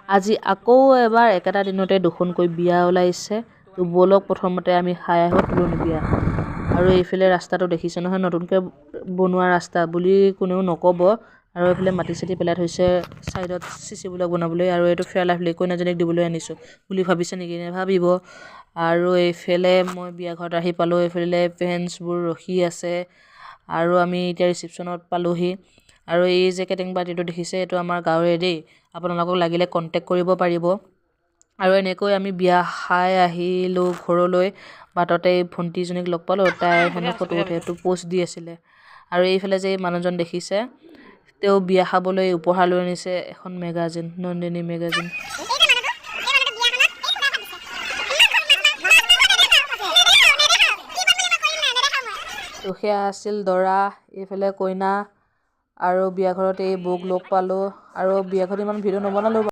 আজি আকৌ এবাৰ একেটা দিনতে দুখনকৈ বিয়া ওলাইছে। তো ব'লক, প্ৰথমতে আমি খাই আহোঁ তুলনি বিয়াখন। আৰু এইফালে ৰাস্তাটো দেখিছে নহয়, নতুনকৈ বনোৱা ৰাস্তা বুলি কোনেও নক'ব। আৰু এইফালে মাটি চাটি পেলাই থৈছে ছাইডত চিচি ব্লক বনাবলৈ। আৰু এইটো ফেয়াৰ লাভলি কইনাজনীক দিবলৈ আনিছোঁ বুলি ভাবিছে নেকি? নাভাবিব। আৰু এইফালে মই বিয়া ঘৰত আহি পালোঁ। এইফালে ফ্ৰেণ্ডছবোৰ ৰখি আছে আৰু আমি এতিয়া ৰিচিপশ্যনত পালোহি। আৰু এই যে কেটাৰিং পাৰ্টিটো দেখিছে, এইটো আমাৰ গাঁৱৰে দেই। আপোনালোকক লাগিলে কণ্টেক্ট কৰিব পাৰিব। আৰু এনেকৈ আমি বিয়া খাই আহিলোঁ ঘৰলৈ। বাটতে ভণ্টিজনীক লগ পালোঁ, তাই হেনো ফটো উঠে, এইটো প'ষ্ট দি আছিলে। আৰু এইফালে যে এই মানুহজন দেখিছে, তেওঁ বিয়া খাবলৈ উপহাৰ লৈ আনিছে এখন মেগাজিন, নন্দিনী মেগাজিন। তো সেয়া আছিল দৰা, এইফালে কইনা। আৰু বিয়া ঘৰত এই বৌক লগ পালোঁ। আৰু বিয়া ঘৰত ইমান ভিডিঅ' নবনালোঁ।